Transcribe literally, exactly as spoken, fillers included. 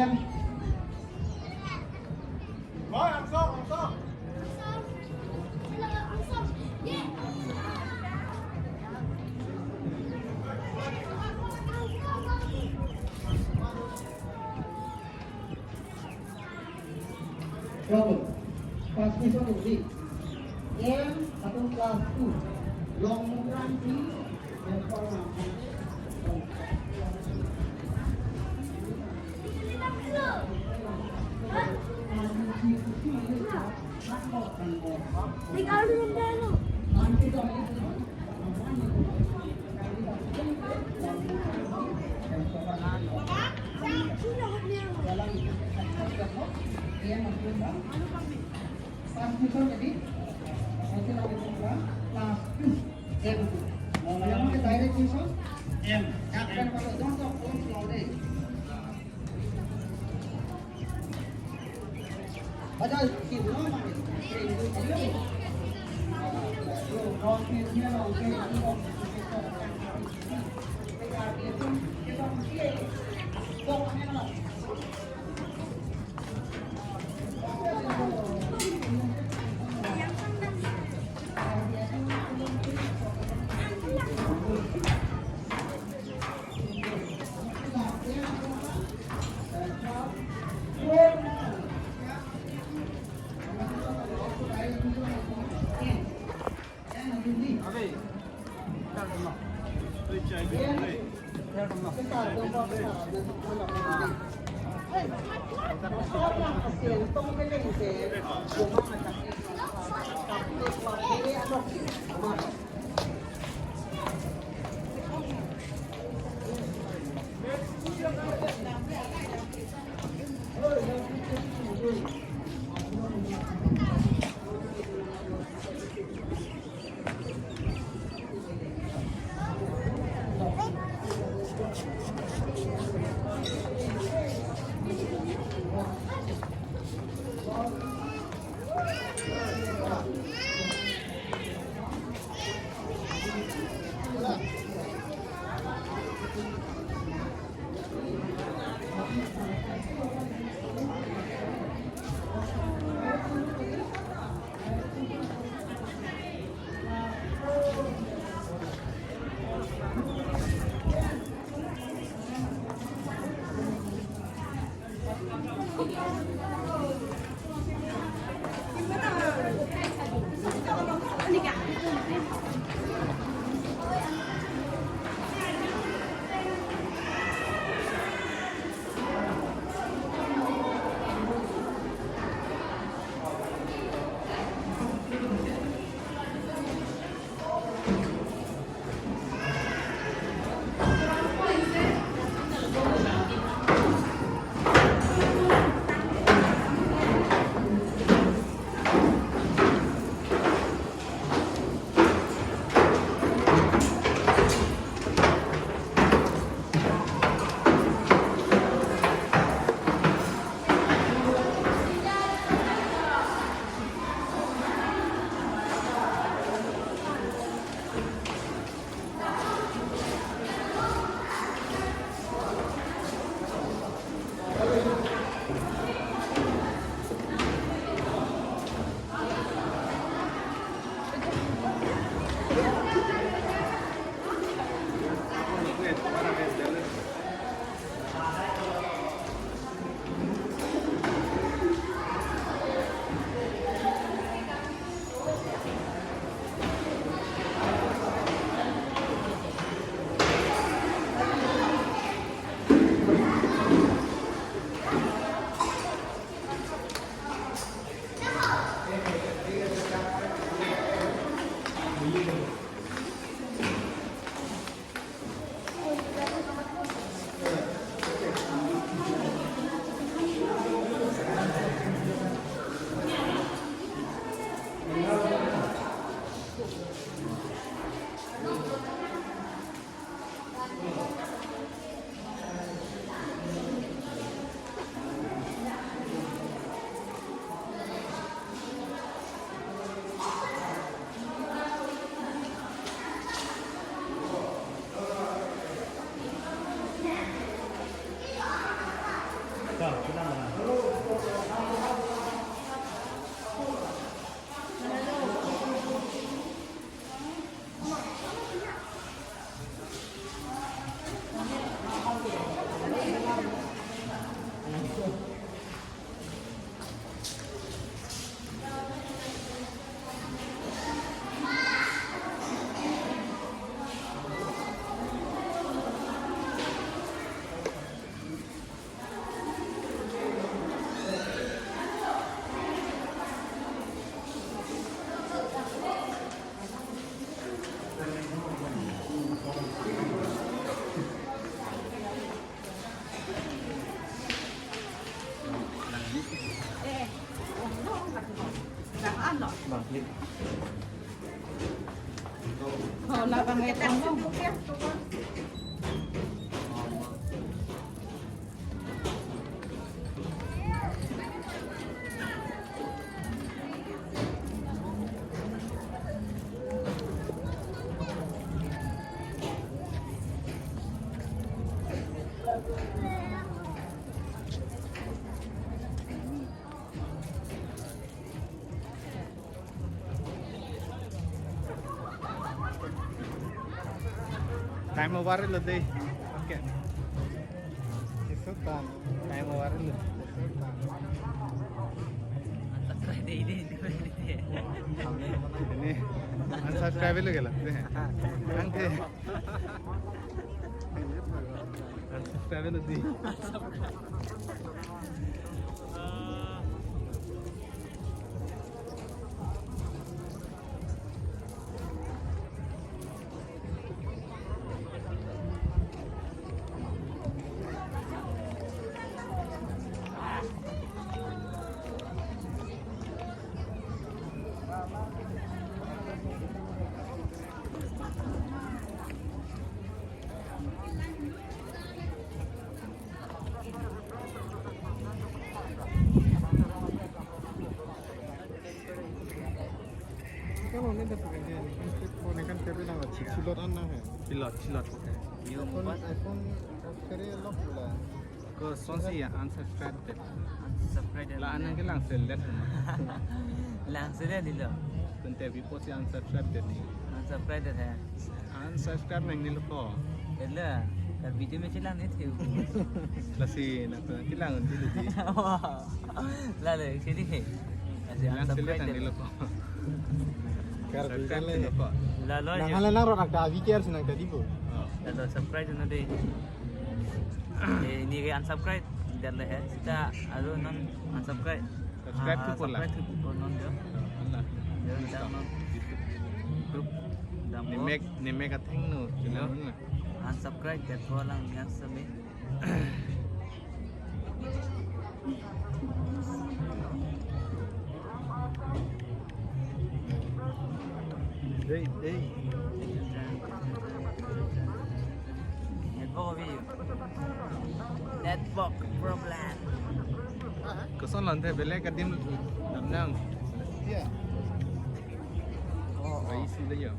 Trouble. First question only. M atum class two. Long Mukrang si. Class two. Class two. M. Yang ke direct question? M. Yang kan kalau dong dong dong dong deh. Padahal si belum ada. Time over lo dei. Okay. Isutan. Time over lo. Isutan. Ini unsubscribe lo gala. Dei. Ang dei. Unsubscribe lo dei. Kan ini dah pakai dia ni. Kan chip phone kan chip lang chip silot an na hai. Silot, silot. Yo, iPhone, mobile. iPhone subscribe lock pula. Kosonsi ya unsubscribe det. Unsubscribe det. La anang ke lang selet. Lang selet dilo. Kunte bipo si unsubscribe det ni. Unsubscribe det hai. Unsubscribe nang nilo ko. Ella, kar video me chelang ni thiu. Lasi na ko chelang dilo di. Wah. Lalo, sini he. Lasi lang selet unsubscribe nang det. Nilo ko. Kar subscribe bidan le. Nilo ko. Lalo, nang je. Hala nang ro nak da vi care sinang tadi ko. Oh. Lalo, subscribe na dei. Eh, ini ke unsubscribe. Bidan le he. Sita, aru non unsubscribe. Subscribe ah, tu pola. Subscribe tu pola non jo. Allah. Jo, bidan non. Group. Dam. Nimek, nimek atheng no. Hello. Unsubscribe, that pola yang semi. Dei, dei. Network problem. Network problem. Koson lon the belek adim damnang. Iya. Oh, oh. Ai si le yo.